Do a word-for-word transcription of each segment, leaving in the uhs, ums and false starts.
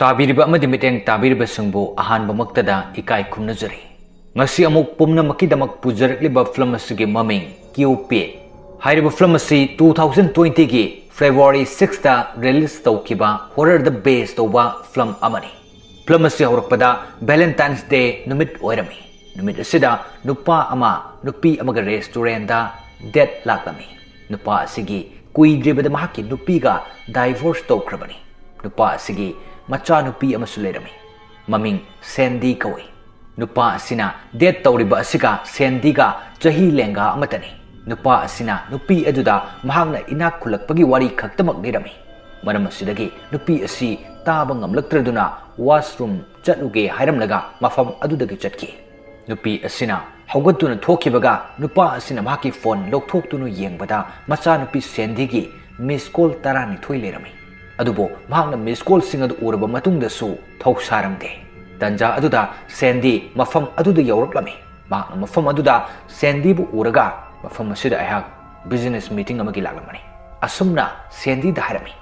ꯇꯥꯕꯤꯔꯤꯕ ꯑꯃꯗꯤ ꯃꯤꯠꯌꯦꯡ ꯇꯥꯕꯤꯔꯤꯕꯁꯤꯡꯕꯨ ꯑꯍꯥꯟꯕꯃꯛꯇꯗ ꯏꯀꯥꯏ ꯈꯨꯝꯅꯖꯔꯤ꯫ ꯉꯁꯤ ꯑꯃꯨꯛ ꯄꯨꯝꯅꯃꯛꯀꯤꯗꯃꯛ ꯄꯨꯖꯔꯛꯂꯤꯕ ꯐꯤꯂꯝ ꯑꯁꯤꯒꯤ ꯃꯃꯤꯡ ꯀ꯭ꯌꯨꯄꯤꯗ꯫ ꯍꯥꯏꯔꯤꯕ ꯐꯤꯂꯝ ꯑꯁꯤ two thousand twenty ꯒꯤ February six ꯇ release ꯇꯧꯈꯤꯕ horror ꯗ base ꯇꯧꯕ ꯐꯤꯂꯝ ꯑꯃꯅꯤ꯫ ꯐꯤꯂꯝ ꯑꯁꯤ ꯍꯧꯔꯛꯄꯗ Valentine's Day ꯅꯨꯃꯤꯠ ꯑꯣꯏꯔꯝꯃꯤ꯫ ꯅꯨꯃꯤꯠ ꯑꯁꯤꯗ ꯅꯨꯄꯥ ꯑꯃ ꯅꯨꯄꯤ ꯑꯃꯒ restaurant ꯗ date ꯂꯥꯛꯂꯝꯃꯤ꯫ ꯅꯨꯄꯥ ꯑꯁꯤꯒꯤ ꯀꯨꯏꯗ꯭ꯔꯤꯕꯗ ꯃꯍꯥꯛꯀꯤ ꯅꯨꯄꯤꯒ divorce ꯇꯧꯈ꯭ꯔꯕꯅꯤ꯫ ꯅꯨꯄꯥ ꯑꯁꯤꯒꯤ ꯃꯆꯥꯅꯨꯄꯤ ꯑꯃꯁꯨ ꯂꯩꯔꯝꯃꯤ꯫ ꯃꯃꯤꯡ ꯁꯦꯟꯗꯤ ꯀꯧꯏ꯫ ꯅꯨꯄꯥ ꯑꯁꯤꯅ date ꯇꯧꯔꯤꯕ ꯑꯁꯤꯒ ꯁꯦꯟꯗꯤꯒ ꯆꯍꯤ ꯂꯦꯡꯒꯥ ꯑꯃꯠꯇꯅꯤ꯫ ꯅꯨꯄꯥ ꯑꯁꯤꯅ ꯅꯨꯄꯤ ꯑꯗꯨꯗ ꯃꯍꯥꯛꯅ ꯏꯅꯥꯛ ꯈꯨꯜꯂꯛꯄꯒꯤ ꯋꯥꯔꯤ ꯈꯛꯇꯃꯛ ꯂꯤꯔꯝꯃꯤ꯫ ꯃꯔꯝ ꯑꯁꯤꯗꯒꯤ ꯅꯨꯄꯤ ꯑꯁꯤ ꯇꯥꯕ ꯉꯝꯂꯛꯇ꯭ꯔꯗꯨꯅ washroom ꯆꯠꯂꯨꯒꯦ ꯍꯥꯏꯔꯝꯂꯒ ꯃꯐꯝ ꯑꯗꯨꯗꯒꯤ ꯆꯠꯈꯤ꯫ ꯅꯨꯄꯤ ꯑꯁꯤꯅ ꯍꯧꯒꯠꯇꯨꯅ ꯊꯣꯛꯈꯤꯕꯒ ꯅꯨꯄꯥ ꯑꯁꯤꯅ ꯃꯍꯥꯛꯀꯤ phone ꯂꯧꯊꯣꯛꯇꯨꯅ ꯌꯦꯡꯕꯗ ꯃꯆꯥꯅꯨꯄꯤ ꯁꯦꯟꯗꯤꯒꯤ miss call ꯇꯔꯥꯅꯤꯊꯣꯏ ꯂꯩꯔꯝꯃꯤ꯫ ꯑꯗꯨꯕꯨ ꯃꯍꯥꯛꯅ miss call ꯁꯤꯡ ꯑꯗꯨ ꯎꯔꯕ ꯃꯇꯨꯡꯗꯁꯨ ꯊꯧꯁꯥꯔꯝꯗꯦ꯫ ꯇꯟꯖꯥ ꯑꯗꯨꯗ ꯁꯦꯟꯗꯤ ꯃꯐꯝ ꯑꯗꯨꯗ ꯌꯧꯔꯛꯂꯝꯃꯤ꯫ ꯃꯍꯥꯛꯅ ꯃꯐꯝ ꯑꯗꯨꯗ ꯁꯦꯟꯗꯤꯕꯨ ꯎꯔꯒ, "ꯃꯐꯝ ꯑꯁꯤꯗ ꯑꯩꯍꯥꯛ business meeting ꯑꯃꯒꯤ ꯂꯥꯛꯂꯝꯕꯅꯤ," ꯑꯁꯨꯝꯅ ꯁꯦꯟꯗꯤꯗ ꯍꯥꯏꯔꯝꯃꯤ꯫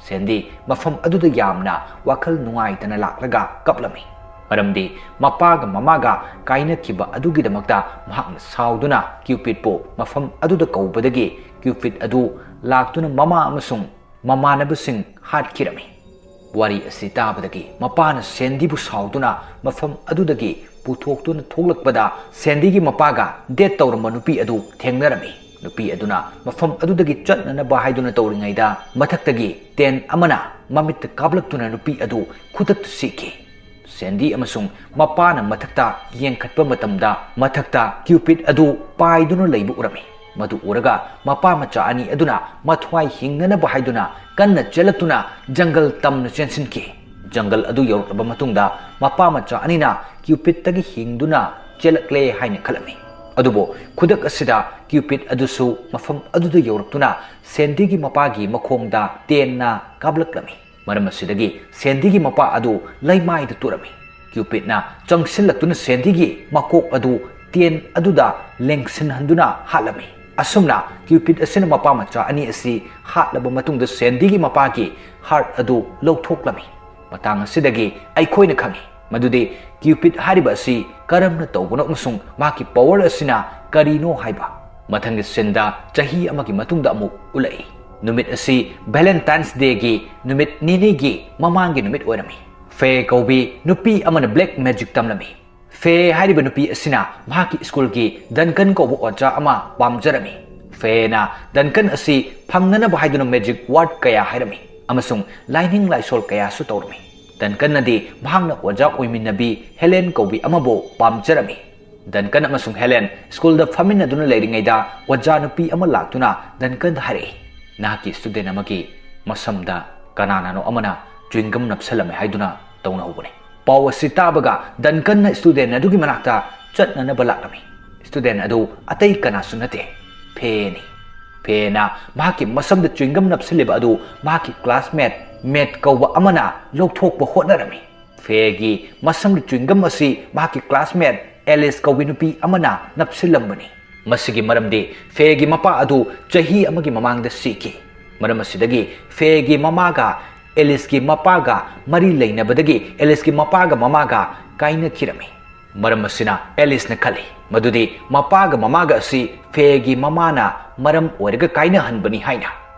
ꯁꯦꯟꯗꯤ ꯃꯐꯝ ꯑꯗꯨꯗ ꯌꯥꯝꯅ ꯋꯥꯈꯜ ꯅꯨꯡꯉꯥꯏꯇꯅ ꯂꯥꯛꯂꯒ ꯀꯞꯂꯝꯃꯤ꯫ ꯃꯔꯝꯗꯤ ꯃꯄꯥꯒ ꯃꯃꯥꯒ ꯀꯥꯏꯅꯈꯤꯕ ꯑꯗꯨꯒꯤꯗꯃꯛꯇ ꯃꯍꯥꯛꯅ ꯁꯥꯎꯗꯨꯅ ꯀ꯭ꯌꯨꯄꯤꯗꯄꯨ ꯃꯐꯝ ꯑꯗꯨꯗ ꯀꯧꯕꯗꯒꯤ ꯀ꯭ꯌꯨꯄꯤꯗ ꯑꯗꯨ ꯂꯥꯛꯇꯨꯅ ꯃꯃꯥ ꯑꯃꯁꯨꯡ ꯃꯃꯥꯟꯅꯕꯁꯤꯡ ꯍꯥꯠꯈꯤꯔꯝꯃꯤ꯫ ꯋꯥꯔꯤ ꯑꯁꯤ ꯇꯥꯕꯗꯒꯤ ꯃꯄꯥꯅ ꯁꯦꯟꯗꯤꯕꯨ ꯁꯥꯎꯗꯨꯅ ꯃꯐꯝ ꯑꯗꯨꯗꯒꯤ ꯄꯨꯊꯣꯛꯇꯨꯅ ꯊꯣꯛꯂꯛꯄꯗ ꯁꯦꯟꯗꯤꯒꯤ ꯃꯄꯥꯒ date ꯇꯧꯔꯝꯕ ꯅꯨꯄꯤ ꯑꯗꯨ ꯊꯦꯡꯅꯔꯝꯃꯤ꯫ ꯅꯨꯄꯤ ꯑꯗꯨꯅ ꯃꯐꯝ ꯑꯗꯨꯗꯒꯤ ꯆꯠꯅꯅꯕ ꯍꯥꯏꯗꯨꯅ ꯇꯧꯔꯤꯉꯩꯗ ꯃꯊꯛꯇꯒꯤ tent ꯑꯃꯅ ꯃꯃꯤꯠꯇ ꯀꯥꯞꯂꯛꯇꯨꯅ ꯅꯨꯄꯤ ꯑꯗꯨ ꯈꯨꯗꯛꯇ ꯁꯤꯈꯤ꯫ ꯁꯦꯟꯗꯤ ꯑꯃꯁꯨꯡ ꯃꯄꯥꯅ ꯃꯊꯛꯇ ꯌꯦꯡꯈꯠꯄ ꯃꯇꯝꯗ ꯃꯊꯛꯇ ꯀ꯭ꯌꯨꯄꯤꯗ ꯑꯗꯨ ꯄꯥꯏꯗꯨꯅ ꯂꯩꯕ ꯎꯔꯝꯃꯤ꯫ ꯃꯗꯨ ꯎꯔꯒ ꯃꯄꯥ ꯃꯆꯥ ꯑꯅꯤ ꯑꯗꯨꯅ ꯃꯊ꯭ꯋꯥꯏ ꯍꯤꯡꯅꯅꯕ ꯍꯥꯏꯗꯨꯅ ꯀꯟꯅ ꯆꯦꯜꯂꯛꯇꯨꯅ ꯖꯪꯒꯜ ꯇꯝꯅ ꯆꯦꯟꯁꯤꯟꯈꯤ꯫ ꯖꯪꯒꯜ ꯑꯗꯨ ꯌꯧꯔꯛꯂꯕ ꯃꯇꯨꯡꯗ ꯃꯄꯥ ꯃꯆꯥ ꯑꯅꯤꯅ ꯀ꯭ꯌꯨꯄꯤꯗꯇꯒꯤ ꯍꯤꯡꯗꯨꯅ ꯆꯦꯜꯂꯛꯂꯦ ꯍꯥꯏꯅ ꯈꯜꯂꯝꯃꯤ꯫ ꯑꯗꯨꯕꯨ ꯈꯨꯗꯛ ꯑꯁꯤꯗ ꯀ꯭ꯌꯨꯄꯤꯗ ꯑꯗꯨꯁꯨ ꯃꯐꯝ ꯑꯗꯨꯗ ꯌꯧꯔꯛꯇꯨꯅ ꯁꯦꯟꯗꯤꯒꯤ ꯃꯄꯥꯒꯤ ꯃꯈꯣꯡꯗ tent ꯅ ꯀꯥꯞꯂꯛꯂꯝꯃꯤ꯫ ꯃꯔꯝ ꯑꯁꯤꯗꯒꯤ ꯁꯦꯟꯗꯤꯒꯤ ꯃꯄꯥ ꯑꯗꯨ ꯂꯩꯃꯥꯏꯗ ꯇꯨꯔꯝꯃꯤ꯫ ꯀ꯭ꯌꯨꯄꯤꯗꯅ ꯆꯪꯁꯤꯜꯂꯛꯇꯨꯅ ꯁꯦꯟꯗꯤꯒꯤ ꯃꯀꯣꯛ ꯑꯗꯨ tent ꯑꯗꯨꯗ ꯂꯦꯡꯁꯤꯟꯍꯟꯗꯨꯅ ꯍꯥꯠꯂꯝꯃꯤ꯫ ꯑꯁꯨꯝꯅ ꯀ꯭ꯌꯨꯄꯤꯗ ꯑꯁꯤꯅ ꯃꯄꯥ ꯃꯆꯥ ꯑꯅꯤ ꯑꯁꯤ ꯍꯥꯠꯂꯕ ꯃꯇꯨꯡꯗ ꯁꯦꯟꯗꯤꯒꯤ ꯃꯄꯥꯒꯤ heart ꯑꯗꯨ ꯂꯧꯊꯣꯛꯂꯝꯃꯤ꯫ ꯃꯇꯥꯡ ꯑꯁꯤꯗꯒꯤ ꯑꯩꯈꯣꯏꯅ ꯈꯪꯏ ꯃꯗꯨꯗꯤ ꯀ꯭ꯌꯨꯄꯤꯠ ꯍꯥꯏꯔꯤꯕ ꯑꯁꯤ ꯀꯔꯝꯅ ꯇꯧꯕꯅꯣ ꯑꯃꯁꯨꯡ ꯃꯍꯥꯛꯀꯤ ꯄꯋꯔ ꯑꯁꯤꯅ ꯀꯔꯤꯅꯣ ꯍꯥꯏꯕ꯫ ꯃꯊꯪꯒꯤ ꯁꯤꯟꯗ ꯆꯍꯤ ꯑꯃꯒꯤ ꯃꯇꯨꯡꯗ ꯑꯃꯨꯛ ꯎꯠꯂꯛꯏ꯫ ꯅꯨꯃꯤꯠ ꯑꯁꯤ ꯚꯦꯂꯦꯟꯇꯥꯏꯟꯁ ꯗꯦꯒꯤ ꯅꯨꯃꯤꯠ ꯅꯤꯅꯤꯒꯤ ꯃꯃꯥꯡꯒꯤ ꯅꯨꯃꯤꯠ ꯑꯣꯏꯔꯝꯃꯤ꯫ ꯐꯦ ꯀꯧꯕꯤ ꯅꯨꯄꯤ ꯑꯃꯅ ꯕ꯭ꯂꯦꯛ ꯃꯦꯖꯤꯛ ꯇꯝꯂꯝꯃꯤ꯫ ꯐꯦ ꯍꯥꯏꯔꯤꯕ ꯅꯨꯄꯤ ꯑꯁꯤꯅ ꯃꯍꯥꯛꯀꯤ ꯁ꯭ꯀꯨꯜꯒꯤ ꯗꯟꯀꯟ ꯀꯧꯕ ꯑꯣꯖꯥ ꯑꯃ ꯄꯥꯝꯖꯔꯝꯃꯤ꯫ ꯐꯦꯅ ꯗꯟꯀꯟ ꯑꯁꯤ ꯐꯪꯅꯅꯕ ꯍꯥꯏꯗꯨꯅ ꯃꯦꯖꯤꯛ ꯋꯥꯔꯗ ꯀꯌꯥ ꯍꯥꯏꯔꯝꯃꯤ ꯑꯃꯁꯨꯡ ꯂꯥꯏꯅꯤꯡ ꯂꯥꯏꯁꯣꯜ ꯀꯌꯥꯁꯨ ꯇꯧꯔꯝꯃꯤ꯫ ꯗꯟꯀꯟꯅꯗꯤ ꯃꯍꯥꯛꯅ ꯑꯣꯖꯥ ꯑꯣꯏꯃꯤꯟꯅꯕꯤ ꯍꯦꯂꯦꯟ ꯀꯧꯕꯤ ꯑꯃꯕꯨ ꯄꯥꯝꯖꯔꯝꯃꯤ꯫ ꯗꯟꯀꯟ ꯑꯃꯁꯨꯡ ꯍꯦꯂꯦꯟ ꯁ꯭ꯀꯨꯜꯗ ꯐꯝꯃꯤꯟꯅꯗꯨꯅ ꯂꯩꯔꯤꯉꯩꯗ ꯑꯣꯖꯥ ꯅꯨꯄꯤ ꯑꯃ ꯂꯥꯛꯇꯨꯅ ꯗꯟꯀꯟꯗ ꯍꯥꯏꯔꯛꯏ, "ꯅꯍꯥꯛꯀꯤ ꯁ꯭ꯇꯨꯗꯦꯟ ꯑꯃꯒꯤ ꯃꯁꯝꯗ ꯀꯅꯥꯅꯅꯣ ꯑꯃꯅ ꯆ꯭ꯋꯤꯡꯒꯝ ꯅꯞꯁꯜꯂꯝꯃꯦ ꯍꯥꯏꯗꯨꯅ ꯇꯧꯅꯍꯧꯕꯅꯤ꯫" ꯄꯥꯎ ꯑꯁꯤ ꯇꯥꯕꯒ ꯗꯟꯀꯟꯅ ꯁ꯭ꯇꯨꯗꯦꯟ ꯑꯗꯨꯒꯤ ꯃꯅꯥꯛꯇ ꯆꯠꯅꯅꯕ ꯂꯥꯛꯂꯝꯃꯤ꯫ ꯁ꯭ꯇꯨꯗꯦꯟ ꯑꯗꯨ ꯑꯇꯩ ꯀꯅꯥꯁꯨ ꯅꯠꯇꯦ, ꯐꯦꯅꯤ꯫ ꯐꯦꯅ ꯃꯍꯥꯛꯀꯤ ꯃꯁꯝꯗ ꯆ꯭ꯋꯤꯡꯒꯝ ꯅꯞꯁꯤꯜꯂꯤꯕ ꯑꯗꯨ ꯃꯍꯥꯛꯀꯤ ꯀ꯭ꯂꯥꯁꯃꯦꯠ ꯃꯦꯠ ꯀꯧꯕ ꯑꯃꯅ ꯂꯧꯊꯣꯛꯄ ꯍꯣꯠꯅꯔꯝꯃꯤ꯫ ꯐꯦꯒꯤ ꯃꯁꯝꯒꯤ ꯆ꯭ꯋꯤꯡꯒꯝ ꯑꯁꯤ ꯃꯍꯥꯛꯀꯤ ꯀ꯭ꯂꯥꯁꯃꯦꯠ ꯑꯦꯂꯤꯁ ꯀꯧꯕꯤ ꯅꯨꯄꯤ ꯑꯃꯅ ꯅꯞꯁꯤꯜꯂꯝꯕꯅꯤ꯫ ꯃꯁꯤꯒꯤ ꯃꯔꯝꯗꯤ ꯐꯦꯒꯤ ꯃꯄꯥ ꯑꯗꯨ ꯆꯍꯤ ꯑꯃꯒꯤ ꯃꯃꯥꯡꯗ ꯁꯤꯈꯤ꯫ ꯃꯔꯝ ꯑꯁꯤꯗꯒꯤ ꯐꯦꯒꯤ ꯃꯃꯥꯒ ꯑꯦꯂꯤꯁꯀꯤ ꯃꯄꯥꯒ ꯃꯔꯤ ꯂꯩꯅꯕꯗꯒꯤ ꯑꯦꯂꯤꯁꯀꯤ ꯃꯄꯥꯒ ꯃꯃꯥꯒ ꯀꯥꯏꯅꯈꯤꯔꯝꯃꯤ꯫ ꯃꯔꯝ ꯑꯁꯤꯅ ꯑꯦꯂꯤꯁꯅ ꯈꯜꯂꯤ ꯃꯗꯨꯗꯤ ꯃꯄꯥꯒ ꯃꯃꯥꯒ ꯑꯁꯤ ꯐꯦꯒꯤ ꯃꯃꯥꯅ ꯃꯔꯝ ꯑꯣꯏꯔꯒ ꯀꯥꯏꯅꯍꯟꯕꯅꯤ ꯍꯥꯏꯅ꯫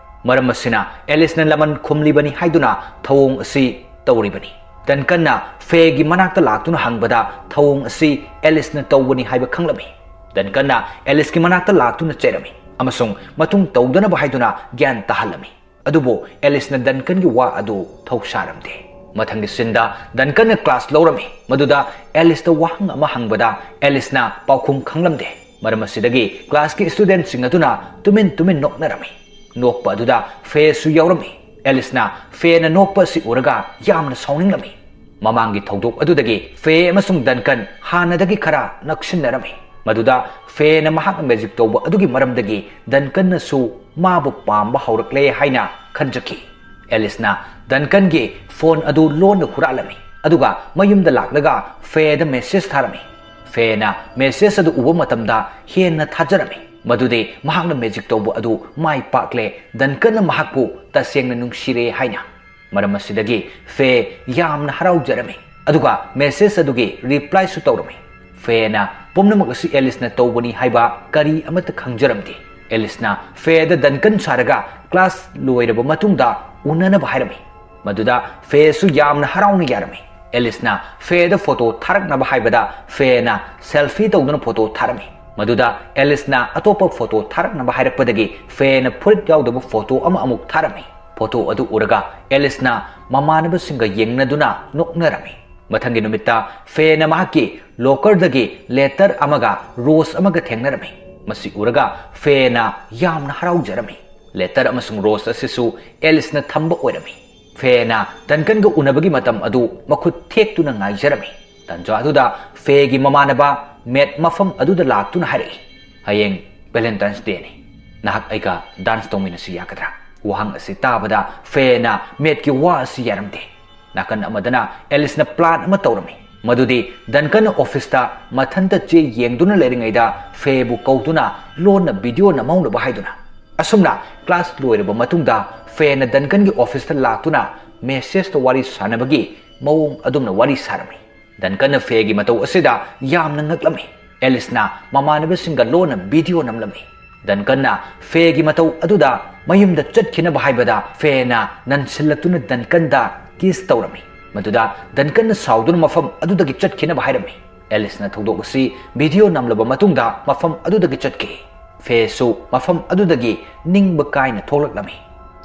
ꯃꯔꯝ ꯑꯁꯤꯅ ꯑꯦꯂꯤꯁꯅ ꯂꯃꯟ ꯈꯨꯝꯂꯤꯕꯅꯤ ꯍꯥꯏꯗꯨꯅ ꯊꯧꯑꯣꯡ ꯑꯁꯤ ꯇꯧꯔꯤꯕꯅꯤ꯫ ꯗꯟꯀꯟꯅ ꯐꯦꯒꯤ ꯃꯅꯥꯛꯇ ꯂꯥꯛꯇꯨꯅ ꯍꯪꯕꯗ ꯊꯧꯑꯣꯡ ꯑꯁꯤ ꯑꯦꯂꯤꯁꯅ ꯇꯧꯕꯅꯤ ꯍꯥꯏꯕ ꯈꯪꯂꯝꯃꯤ꯫ ꯗꯟꯀꯟꯅ ꯑꯦꯂꯤꯁꯀꯤ ꯃꯅꯥꯛꯇ ꯂꯥꯛꯇꯨꯅ ꯆꯩꯔꯝꯃꯤ ꯑꯃꯁꯨꯡ ꯃꯇꯨꯡ ꯇꯧꯗꯅꯕ ꯍꯥꯏꯗꯨꯅ ꯒ꯭ꯌꯥꯟ ꯇꯥꯍꯜꯂꯝꯃꯤ꯫ ꯑꯗꯨꯕꯨ ꯑꯦꯂꯤꯁꯅ ꯗꯟꯀꯟꯒꯤ ꯋꯥ ꯑꯗꯨ ꯊꯧꯁꯥꯔꯝꯗꯦ꯫ ꯃꯊꯪꯒꯤ ꯁꯤꯟꯗ ꯗꯟꯀꯟꯅ ꯀ꯭ꯂꯥꯁ ꯂꯧꯔꯝꯃꯤ꯫ ꯃꯗꯨꯗ ꯑꯦꯂꯤꯁꯇ ꯋꯥꯍꯪ ꯑꯃ ꯍꯪꯕꯗ ꯑꯦꯂꯤꯁꯅ ꯄꯥꯎꯈꯨꯝ ꯈꯪꯂꯝꯗꯦ꯫ ꯃꯔꯝ ꯑꯁꯤꯗꯒꯤ ꯀ꯭ꯂꯥꯁꯀꯤ ꯁ꯭ꯇꯨꯗꯦꯟꯠꯁꯤꯡ ꯑꯗꯨꯅ ꯇꯨꯃꯤꯟ ꯇꯨꯃꯤꯟ ꯅꯣꯛꯅꯔꯝꯃꯤ꯫ ꯅꯣꯛꯄ ꯑꯗꯨꯗ ꯐꯦꯁꯨ ꯌꯥꯎꯔꯝꯃꯤ꯫ ꯑꯦꯂꯤꯁꯅ ꯐꯦꯅ ꯅꯣꯛꯄ ꯑꯁꯤ ꯎꯔꯒ ꯌꯥꯝꯅ ꯁꯥꯎꯅꯤꯡꯂꯝꯃꯤ꯫ ꯃꯃꯥꯡꯒꯤ ꯊꯧꯗꯣꯛ ꯑꯗꯨꯗꯒꯤ ꯐꯦ ꯑꯃꯁꯨꯡ ꯗꯟꯀꯟ ꯍꯥꯟꯅꯗꯒꯤ ꯈꯔ ꯅꯛꯁꯤꯟꯅꯔꯝꯃꯤ꯫ ꯃꯗꯨꯗ ꯐꯦꯅ ꯃꯍꯥꯛꯅ ꯃꯦꯖꯤꯛ ꯇꯧꯕ ꯑꯗꯨꯒꯤ ꯃꯔꯝꯗꯒꯤ ꯗꯟꯀꯟꯅꯁꯨ ꯃꯥꯕꯨ ꯄꯥꯝꯕ ꯍꯧꯔꯛꯂꯦ ꯍꯥꯏꯅ ꯈꯟꯖꯈꯤ꯫ ꯑꯦꯂꯤꯁꯅ ꯗꯟꯀꯟꯒꯤ ꯐꯣꯟ ꯑꯗꯨ ꯂꯣꯟꯅ ꯍꯨꯔꯥꯜꯂꯝꯃꯤ, ꯑꯗꯨꯒ ꯃꯌꯨꯝꯗ ꯂꯥꯛꯂꯒ ꯐꯦꯗ ꯃꯦꯁꯦꯖ ꯊꯥꯔꯝꯃꯤ꯫ ꯐꯦꯅ ꯃꯦꯁꯦꯖ ꯑꯗꯨ ꯎꯕ ꯃꯇꯝꯗ ꯍꯦꯟꯅ ꯊꯥꯖꯔꯝꯃꯤ ꯃꯗꯨꯗꯤ ꯃꯍꯥꯛꯅ ꯃꯦꯖꯤꯛ ꯇꯧꯕ ꯑꯗꯨ ꯃꯥꯏ ꯄꯥꯛꯂꯦ, ꯗꯟꯀꯟꯅ ꯃꯍꯥꯛꯄꯨ ꯇꯁꯦꯡꯅ ꯅꯨꯡꯁꯤꯔꯦ ꯍꯥꯏꯅ꯫ ꯃꯔꯝ ꯑꯁꯤꯗꯒꯤ ꯐꯦ ꯌꯥꯝꯅ ꯍꯔꯥꯎꯖꯔꯝꯃꯤ, ꯑꯗꯨꯒ ꯃꯦꯁꯦꯖ ꯑꯗꯨꯒꯤ ꯔꯤꯄ꯭ꯂꯥꯏꯁꯨ ꯇꯧꯔꯝꯃꯤ꯫ ꯐꯦꯅ ꯄꯨꯝꯅꯃꯛ ꯑꯁꯤ ꯑꯦꯂꯤꯁꯅ ꯇꯧꯕꯅꯤ ꯍꯥꯏꯕ ꯀꯔꯤ ꯑꯃꯠꯇ ꯈꯪꯖꯔꯝꯗꯦ꯫ ꯑꯦꯂꯤꯁꯅ ꯐꯦꯗ ꯗꯟꯀꯟ ꯁꯥꯔꯒ ꯀ꯭ꯂꯥꯁ ꯂꯣꯏꯔꯕ ꯃꯇꯨꯡꯗ ꯎꯅꯅꯕ ꯍꯥꯏꯔꯝꯃꯤ꯫ ꯃꯗꯨꯗ ꯐꯦꯁꯨ ꯌꯥꯝꯅ ꯍꯔꯥꯎꯅ ꯌꯥꯔꯝꯃꯤ꯫ ꯑꯦꯂꯤꯁꯅ ꯐꯦꯗ ꯐꯣꯇꯣ ꯊꯥꯔꯛꯅꯕ ꯍꯥꯏꯕꯗ ꯐꯦꯅ ꯁꯦꯜꯐꯤ ꯇꯧꯗꯨꯅ ꯐꯣꯇꯣ ꯊꯥꯔꯝꯃꯤ꯫ ꯃꯗꯨꯗ ꯑꯦꯂꯤꯁꯅ ꯑꯇꯣꯞꯄ ꯐꯣꯇꯣ ꯊꯥꯔꯛꯅꯕ ꯍꯥꯏꯔꯛꯄꯗꯒꯤ ꯐꯦꯅ ꯐꯨꯔꯤꯠ ꯌꯥꯎꯗꯕ ꯐꯣꯇꯣ ꯑꯃ ꯑꯃꯨꯛ ꯊꯥꯔꯝꯃꯤ꯫ ꯐꯣꯇꯣ ꯑꯗꯨ ꯎꯔꯒ ꯑꯦꯂꯤꯁꯅ ꯃꯃꯥꯟꯅꯕꯁꯤꯡꯒ ꯌꯦꯡꯅꯗꯨꯅ ꯅꯣꯛꯅꯔꯝꯃꯤ꯫ ꯃꯊꯪꯒꯤ ꯅꯨꯃꯤꯠꯇ ꯐꯦꯅ ꯃꯍꯥꯛꯀꯤ ꯂꯣꯀꯔꯗꯒꯤ ꯂꯦꯇꯔ ꯑꯃꯒ ꯔꯣꯁ ꯑꯃꯒ ꯊꯦꯡꯅꯔꯝꯃꯤ꯫ ꯃꯁꯤ ꯎꯔꯒ ꯐꯦꯅ ꯌꯥꯝꯅ ꯍꯔꯥꯎꯖꯔꯝꯃꯤ꯫ ꯂꯦꯇꯔ ꯑꯃꯁꯨꯡ ꯔꯣꯁ ꯑꯁꯤꯁꯨ ꯑꯦꯂꯤꯁꯅ ꯊꯝꯕ ꯑꯣꯏꯔꯝꯃꯤ꯫ ꯐꯦꯅ ꯗꯟꯀꯟꯒ ꯎꯅꯕꯒꯤ ꯃꯇꯝ ꯑꯗꯨ ꯃꯈꯨꯠ ꯊꯦꯛꯇꯨꯅ ꯉꯥꯏꯖꯔꯝꯃꯤ꯫ ꯇꯟꯖꯥ ꯑꯗꯨꯗ ꯐꯦꯒꯤ ꯃꯃꯥꯟꯅꯕ ꯃꯦꯠ ꯃꯐꯝ ꯑꯗꯨꯗ ꯂꯥꯛꯇꯨꯅ ꯍꯥꯏꯔꯛꯏ, "ꯍꯌꯦꯡ ꯚꯦꯂꯦꯟꯇꯥꯏꯟꯁ ꯗꯦꯅꯤ꯫ ꯅꯍꯥꯛ ꯑꯩꯒ ꯗꯥꯟꯁ ꯇꯧꯃꯤꯟꯅꯁꯤ ꯌꯥꯒꯗ꯭ꯔꯥ?" ꯋꯥꯍꯪ ꯑꯁꯤ ꯇꯥꯕꯗ ꯐꯦꯅ ꯃꯦꯠꯀꯤ ꯋꯥ ꯑꯁꯤ ꯌꯥꯔꯝꯗꯦ꯫ ꯅꯥꯀꯟ ꯑꯃꯗꯅ ꯑꯦꯂꯤꯁꯅ ꯄ꯭ꯂꯥꯟ ꯑꯃ ꯇꯧꯔꯝꯃꯤ, ꯃꯗꯨꯗꯤ ꯗꯟꯀꯟ ꯑꯣꯐꯤꯁꯇ ꯃꯊꯟꯇ ꯆꯦ ꯌꯦꯡꯗꯨꯅ ꯂꯩꯔꯤꯉꯩꯗ ꯐꯦꯕꯨ ꯀꯧꯗꯨꯅ ꯂꯣꯟꯅ ꯚꯤꯗꯤꯑꯣ ꯅꯝꯍꯧꯅꯕ ꯍꯥꯏꯗꯨꯅ꯫ ꯑꯁꯨꯝꯅ ꯀ꯭ꯂꯥꯁ ꯂꯣꯏꯔꯕ ꯃꯇꯨꯡꯗ ꯐꯦꯅ ꯗꯟꯀꯟꯒꯤ ꯑꯣꯐꯤꯁꯇ ꯂꯥꯛꯇꯨꯅ ꯃꯦꯁꯦꯖꯇ ꯋꯥꯔꯤ ꯁꯥꯟꯅꯕꯒꯤ ꯃꯑꯣꯡ ꯑꯗꯨꯝꯅ ꯋꯥꯔꯤ ꯁꯥꯔꯝꯃꯤ꯫ ꯗꯟꯀꯟꯅ ꯐꯦꯒꯤ ꯃꯇꯧ ꯑꯁꯤꯗ ꯌꯥꯝꯅ ꯉꯛꯂꯝꯃꯤ꯫ ꯑꯦꯂꯤꯁꯅ ꯃꯃꯥꯟꯅꯕꯁꯤꯡꯒ ꯂꯣꯟꯅ ꯚꯤꯗꯤꯑꯣ ꯅꯝꯂꯝꯃꯤ꯫ ꯗꯟꯀꯟꯅ ꯐꯦꯒꯤ ꯃꯇꯧ ꯑꯗꯨꯗ ꯃꯌꯨꯝꯗ ꯆꯠꯈꯤꯅꯕ ꯍꯥꯏꯕꯗ ꯐꯦꯅ ꯅꯟꯁꯤꯜꯂꯛꯇꯨꯅ ꯗꯟꯀꯟꯗ ꯀꯤꯁ ꯇꯧꯔꯝꯃꯤ꯫ ꯃꯗꯨꯗ ꯗꯟꯀꯟꯅ ꯁꯥꯎꯗꯨꯅ ꯃꯐꯝ ꯑꯗꯨꯗꯒꯤ ꯆꯠꯈꯤꯅꯕ ꯍꯥꯏꯔꯝꯃꯤ꯫ ꯑꯦꯂꯤꯁꯅ ꯊꯧꯗꯣꯛ ꯑꯁꯤ ꯚꯤꯗꯤꯑꯣ ꯅꯝꯂꯕ ꯃꯇꯨꯡꯗ ꯃꯐꯝ ꯑꯗꯨꯗꯒꯤ ꯆꯠꯈꯤ꯫ ꯐꯦꯁꯨ ꯃꯐꯝ ꯑꯗꯨꯗꯒꯤ ꯅꯤꯡꯕ ꯀꯥꯏꯅ ꯊꯣꯛꯂꯛꯂꯝꯃꯤ꯫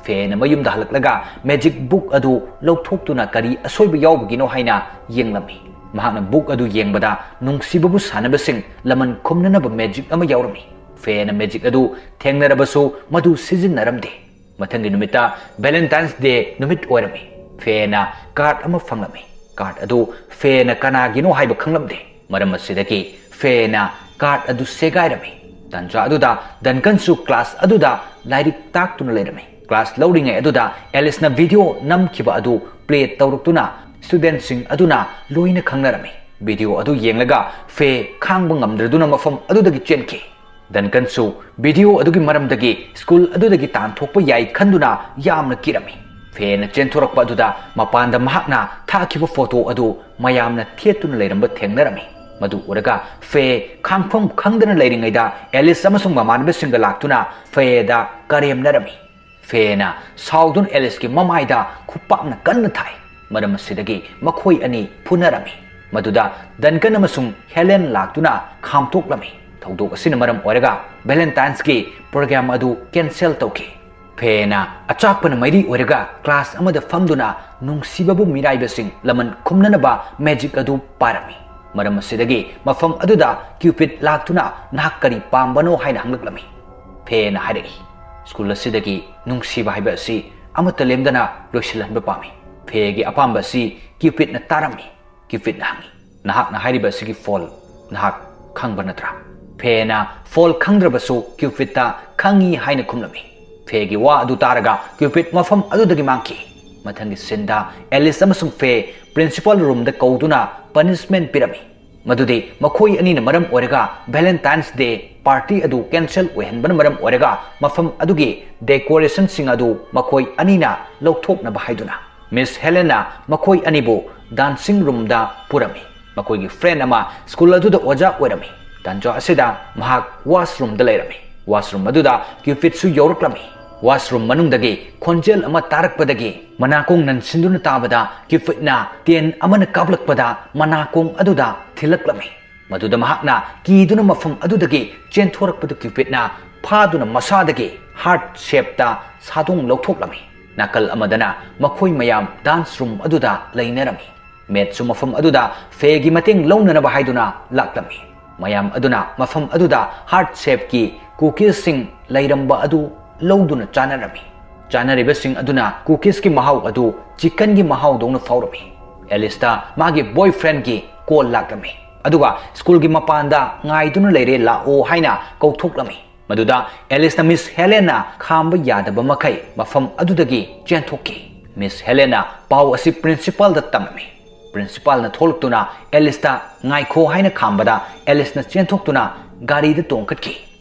ꯐꯦꯅ ꯃꯌꯨꯝꯗ ꯍꯜꯂꯛꯂꯒ ꯃꯦꯖꯤꯛ ꯕꯨꯛ ꯑꯗꯨ ꯂꯧꯊꯣꯛꯇꯨꯅ ꯀꯔꯤ ꯑꯁꯣꯏꯕ ꯌꯥꯎꯕꯒꯤꯅꯣ ꯍꯥꯏꯅ ꯌꯦꯡꯂꯝꯃꯤ꯫ ꯃꯍꯥꯛꯅ ꯕꯨꯛ ꯑꯗꯨ ꯌꯦꯡꯕꯗ ꯅꯨꯡꯁꯤꯕꯕꯨ ꯁꯥꯟꯅꯕꯁꯤꯡ ꯂꯃꯟ ꯈꯨꯝꯅꯅꯕ ꯃꯦꯖꯤꯛ ꯑꯃ ꯌꯥꯎꯔꯝꯃꯤ꯫ ꯐꯦꯅ ꯃꯦꯖꯤꯛ ꯑꯗꯨ ꯊꯦꯡꯅꯔꯕꯁꯨ ꯃꯗꯨ ꯁꯤꯖꯤꯟꯅꯔꯝꯗꯦ꯫ ꯃꯊꯪꯒꯤ ꯅꯨꯃꯤꯠꯇ ꯚꯦꯂꯦꯟꯇꯥꯏꯟꯁ ꯗꯦ ꯅꯨꯃꯤꯠ ꯑꯣꯏꯔꯝꯃꯤ꯫ ꯐꯦꯅ ꯀꯥꯔꯗ ꯑꯃ ꯐꯪꯂꯝꯃꯤ꯫ ꯀꯥꯔꯗ ꯑꯗꯨ ꯐꯦꯅ ꯀꯅꯥꯒꯤꯅꯣ ꯍꯥꯏꯕ ꯈꯪꯂꯝꯗꯦ꯫ ꯃꯔꯝ ꯑꯁꯤꯗꯒꯤ ꯐꯦꯅ ꯀꯥꯔꯗ ꯑꯗꯨ ꯁꯦꯒꯥꯏꯔꯝꯃꯤ꯫ ꯇꯥꯟꯖꯥ ꯑꯗꯨꯗ ꯗꯟꯀꯟꯁꯨ ꯀ꯭ꯂꯥꯁ ꯑꯗꯨꯗ ꯂꯥꯏꯔꯤꯛ ꯇꯥꯛꯇꯨꯅ ꯂꯩꯔꯝꯃꯤ꯫ ꯀ꯭ꯂꯥꯁ ꯂꯧꯔꯤꯉꯩ ꯑꯗꯨꯗ ꯑꯦꯂꯤꯁꯅ ꯚꯤꯗꯤꯑꯣ ꯅꯝꯈꯤꯕ ꯑꯗꯨ ꯄ꯭ꯂꯦ ꯇꯧꯔꯛꯇꯨꯅ ꯁ꯭ꯇꯨꯗꯦꯟꯠꯁꯤꯡ ꯑꯗꯨꯅ ꯂꯣꯏꯅ ꯈꯪꯅꯔꯝꯃꯤ꯫ ꯚꯤꯗꯤꯑꯣ ꯑꯗꯨ ꯌꯦꯡꯂꯒ ꯐꯦ ꯈꯥꯡꯕ ꯉꯝꯗ꯭ꯔꯗꯨꯅ ꯃꯐꯝ ꯑꯗꯨꯗꯒꯤ ꯆꯦꯟꯈꯤ꯫ ꯗꯟꯀꯟꯁꯨ ꯚꯤꯗꯤꯑꯣ ꯑꯗꯨꯒꯤ ꯃꯔꯝꯗꯒꯤ ꯁ꯭ꯀꯨꯜ ꯑꯗꯨꯗꯒꯤ ꯇꯥꯟꯊꯣꯛꯄ ꯌꯥꯏ ꯈꯟꯗꯨꯅ ꯌꯥꯝꯅ ꯀꯤꯔꯝꯃꯤ꯫ ꯐꯦꯅ ꯆꯦꯟꯊꯣꯔꯛꯄ ꯑꯗꯨꯗ ꯃꯄꯥꯟꯗ ꯃꯍꯥꯛꯅ ꯊꯥꯈꯤꯕ ꯐꯣꯇꯣ ꯑꯗꯨ ꯃꯌꯥꯝꯅ ꯊꯦꯠꯇꯨꯅ ꯂꯩꯔꯝꯕ ꯊꯦꯡꯅꯔꯝꯃꯤ꯫ ꯃꯗꯨ ꯎꯔꯒ ꯐꯦ ꯈꯥꯡꯐꯝ ꯈꯪꯗꯅ ꯂꯩꯔꯤꯉꯩꯗ ꯑꯦꯂꯤꯁ ꯑꯃꯁꯨꯡ ꯃꯃꯥꯟꯅꯕꯁꯤꯡꯒ ꯂꯥꯛꯇꯨꯅ ꯐꯦꯗ ꯀꯔꯦꯝꯅꯔꯝꯃꯤ꯫ ꯐꯦꯅ ꯁꯥꯎꯗꯨꯅ ꯑꯦꯂꯤꯁꯀꯤ ꯃꯃꯥꯏꯗ ꯈꯨꯄꯥꯛꯅ ꯀꯟꯅ ꯊꯥꯏ꯫ ꯃꯔꯝ ꯑꯁꯤꯗꯒꯤ ꯃꯈꯣꯏ ꯑꯅꯤ ꯐꯨꯅꯔꯝꯃꯤ꯫ ꯃꯗꯨꯗ ꯗꯟꯀꯟ ꯑꯃꯁꯨꯡ ꯍꯦꯂꯦꯟ ꯂꯥꯛꯇꯨꯅ ꯈꯥꯝꯇꯣꯛꯂꯝꯃꯤ꯫ ꯊꯧꯗꯣꯛ ꯑꯁꯤꯅ ꯃꯔꯝ ꯑꯣꯏꯔꯒ ꯚꯦꯂꯦꯟꯇꯥꯏꯟꯁꯀꯤ ꯄ꯭ꯔꯣꯒ꯭ꯔꯥꯝ ꯑꯗꯨ ꯀꯦꯟꯁꯦꯜ ꯇꯧꯈꯤ꯫ ꯐꯦꯅ ꯑꯆꯥꯛꯄꯅ ꯃꯩꯔꯤ ꯑꯣꯏꯔꯒ ꯀ꯭ꯂꯥꯁ ꯑꯃꯗ ꯐꯝꯗꯨꯅ ꯅꯨꯡꯁꯤꯕꯕꯨ ꯃꯤꯔꯥꯏꯕꯁꯤꯡ ꯂꯃꯟ ꯈꯨꯝꯅꯅꯕ ꯃꯦꯖꯤꯛ ꯑꯗꯨ ꯄꯥꯔꯝꯃꯤ꯫ ꯃꯔꯝ ꯑꯁꯤꯗꯒꯤ ꯃꯐꯝ ꯑꯗꯨꯗ ꯀ꯭ꯌꯨꯄꯤꯠ ꯂꯥꯛꯇꯨꯅ "ꯅꯍꯥꯛ ꯀꯔꯤ ꯄꯥꯝꯕꯅꯣ?" ꯍꯥꯏꯅ ꯍꯪꯂꯛꯂꯝꯃꯤ꯫ ꯐꯦꯅ ꯍꯥꯏꯔꯛꯏ, "ꯁ꯭ꯀꯨꯜ ꯑꯁꯤꯗꯒꯤ ꯅꯨꯡꯁꯤꯕ ꯍꯥꯏꯕ ꯑꯁꯤ ꯑꯃꯠꯇ ꯂꯦꯝꯗꯅ ꯂꯣꯏꯁꯤꯜꯍꯟꯕ ꯄꯥꯝꯃꯤ꯫" ꯐꯦꯒꯤ ꯑꯄꯥꯝꯕ ꯑꯁꯤ ꯀ꯭ꯌꯨꯄꯤꯠꯅ ꯇꯥꯔꯝꯃꯤ꯫ ꯀ꯭ꯌꯨꯄꯤꯠꯅ ꯍꯪꯉꯤ, "ꯅꯍꯥꯛꯅ ꯍꯥꯏꯔꯤꯕ ꯑꯁꯤꯒꯤ ꯐꯣꯜ ꯅꯍꯥꯛ ꯈꯪꯕ ꯅꯠꯇ꯭ꯔꯥ?" ꯐꯦꯅ ꯐꯣꯜ ꯈꯪꯗ꯭ꯔꯕꯁꯨ ꯀ꯭ꯌꯨꯄꯤꯠꯇ "ꯈꯪꯉꯤ" ꯍꯥꯏꯅ ꯈꯨꯝꯂꯝꯃꯤ꯫ ꯐꯦꯒꯤ ꯋꯥ ꯑꯗꯨ ꯇꯥꯔꯒ ꯀ꯭ꯌꯨꯄꯤꯠ ꯃꯐꯝ ꯑꯗꯨꯗꯒꯤ ꯃꯥꯡꯈꯤ꯫ ꯃꯊꯪꯒꯤ ꯁꯤꯟꯗ ꯑꯦꯂꯤꯁ ꯑꯃꯁꯨꯡ ꯐꯦ ꯄ꯭ꯔꯤꯟꯁꯤꯄꯥꯜ ꯔꯨꯝꯗ ꯀꯧꯗꯨꯅ ꯄꯅꯤꯁꯃꯦꯟꯠ ꯄꯤꯔꯝꯃꯤ꯫ ꯃꯗꯨꯗꯤ ꯃꯈꯣꯏ ꯑꯅꯤꯅ ꯃꯔꯝ ꯑꯣꯏꯔꯒ ꯚꯦꯂꯦꯟꯇꯥꯏꯟꯁ ꯗꯦ ꯄꯥꯔꯇꯤ ꯑꯗꯨ ꯀꯦꯟꯁꯦꯜ ꯑꯣꯏꯍꯟꯕꯅ ꯃꯔꯝ ꯑꯣꯏꯔꯒ ꯃꯐꯝ ꯑꯗꯨꯒꯤ ꯗꯦꯀꯣꯔꯦꯁꯟꯁꯤꯡ ꯑꯗꯨ ꯃꯈꯣꯏ ꯑꯅꯤꯅ ꯂꯧꯊꯣꯛꯅꯕ ꯍꯥꯏꯗꯨꯅ ꯃꯤꯁ ꯍꯦꯂꯦꯟꯅ ꯃꯈꯣꯏ ꯑꯅꯤꯕꯨ ꯗꯥꯟꯁꯤꯡ ꯔꯨꯝꯗ ꯄꯨꯔꯝꯃꯤ꯫ ꯃꯈꯣꯏꯒꯤ ꯐ꯭ꯔꯦꯟ ꯑꯃ ꯁ꯭ꯀꯨꯜ ꯑꯗꯨꯗ ꯑꯣꯖꯥ ꯑꯣꯏꯔꯝꯃꯤ꯫ ꯇꯥꯟꯖꯥ ꯑꯁꯤꯗ ꯃꯍꯥꯛ ꯋꯥꯁꯔꯨꯝꯗ ꯂꯩꯔꯝꯃꯤ꯫ ꯋꯥꯁꯔꯨꯝ ꯑꯗꯨꯗ ꯀ꯭ꯌꯨꯄꯤꯠꯁꯨ ꯌꯧꯔꯛꯂꯝꯃꯤ꯫ ꯋꯥꯁꯔꯨꯝ ꯃꯅꯨꯡꯗꯒꯤ ꯈꯣꯟꯖꯦꯜ ꯑꯃ ꯇꯥꯔꯛꯄꯗꯒꯤ ꯃꯅꯥꯀꯣꯡ ꯅꯟꯁꯤꯟꯗꯨꯅ ꯇꯥꯕꯗ ꯀ꯭ꯌꯨꯄꯤꯠꯅ ꯇꯦꯟ ꯑꯃꯅ ꯀꯥꯞꯂꯛꯄꯗ ꯃꯅꯥꯀꯣꯡ ꯑꯗꯨꯗ ꯊꯤꯜꯂꯛꯂꯝꯃꯤ꯫ ꯃꯗꯨꯗ ꯃꯍꯥꯛꯅ ꯀꯤꯗꯨꯅ ꯃꯐꯝ ꯑꯗꯨꯗꯒꯤ ꯆꯦꯟꯊꯣꯔꯛꯄꯗꯨ ꯀ꯭ꯌꯨꯄꯤꯠꯅ ꯐꯥꯗꯨꯅ ꯃꯁꯥꯗꯒꯤ ꯍꯥꯔꯠ ꯁꯦꯞꯇ ꯁꯥꯗꯣꯡ ꯂꯧꯊꯣꯛꯂꯝꯃꯤ꯫ ꯅꯥꯀꯜ ꯑꯃꯗꯅ ꯃꯈꯣꯏ ꯃꯌꯥꯝ ꯗꯥꯟꯁ ꯔꯨꯝ ꯑꯗꯨꯗ ꯂꯩꯅꯔꯝꯃꯤ꯫ ꯃꯦꯠꯁꯨ ꯃꯐꯝ ꯑꯗꯨꯗ ꯐꯦꯒꯤ ꯃꯇꯦꯡ ꯂꯧꯅꯅꯕ ꯍꯥꯏꯗꯨꯅ ꯂꯥꯛꯂꯝꯃꯤ꯫ ꯃꯌꯥꯝ ꯑꯗꯨꯅ ꯃꯐꯝ ꯑꯗꯨꯗ ꯍꯥꯔꯠ ꯁꯦꯞꯀꯤ ꯀꯨꯀꯤꯁꯁꯤꯡ ꯂꯩꯔꯝꯕ ꯑꯗꯨ ꯂꯧꯗꯨꯅ ꯆꯥꯅꯔꯝꯃꯤ꯫ ꯆꯥꯅꯔꯤꯕꯁꯤꯡ ꯑꯗꯨꯅ ꯀꯨꯀꯤꯁꯀꯤ ꯃꯍꯥꯎ ꯑꯗꯨ ꯆꯤꯀꯟꯒꯤ ꯃꯍꯥꯎꯗꯧꯅ ꯐꯥꯎꯔꯝꯃꯤ꯫ ꯑꯦꯂꯤꯁꯇ ꯃꯥꯒꯤ ꯕꯣꯏꯐ꯭ꯔꯦꯟꯒꯤ ꯀꯣꯜ ꯂꯥꯛꯂꯝꯃꯤ, ꯑꯗꯨꯒ "ꯁ꯭ꯀꯨꯜꯒꯤ ꯃꯄꯥꯟꯗ ꯉꯥꯏꯗꯨꯅ ꯂꯩꯔꯦ, ꯂꯥꯛꯑꯣ" ꯍꯥꯏꯅ ꯀꯧꯊꯣꯛꯂꯝꯃꯤ꯫ ꯃꯗꯨꯗ ꯑꯦꯂꯤꯁꯅ ꯃꯤꯁ ꯍꯦꯂꯦꯟꯅ ꯈꯥꯝꯕ ꯌꯥꯗꯕ ꯃꯈꯩ ꯃꯐꯝ ꯑꯗꯨꯗꯒꯤ ꯆꯦꯟꯊꯣꯛꯈꯤ꯫ ꯃꯤꯁ ꯍꯦꯂꯦꯟꯅ ꯄꯥꯎ ꯑꯁꯤ ꯄ꯭ꯔꯤꯟꯁꯤꯄꯥꯜꯗ ꯇꯝꯂꯝꯃꯤ꯫ ꯄ꯭ꯔꯤꯟꯁꯤꯄꯥꯜꯅ ꯊꯣꯛꯂꯛꯇꯨꯅ ꯑꯦꯂꯤꯁꯇ "ꯉꯥꯏꯈꯣ" ꯍꯥꯏꯅ ꯈꯥꯝꯕꯗ ꯑꯦꯂꯤꯁꯅ ꯆꯦꯟꯊꯣꯛꯇꯨꯅ ꯒꯥꯔꯤꯗ ꯇꯣꯡꯈꯠꯈꯤ꯫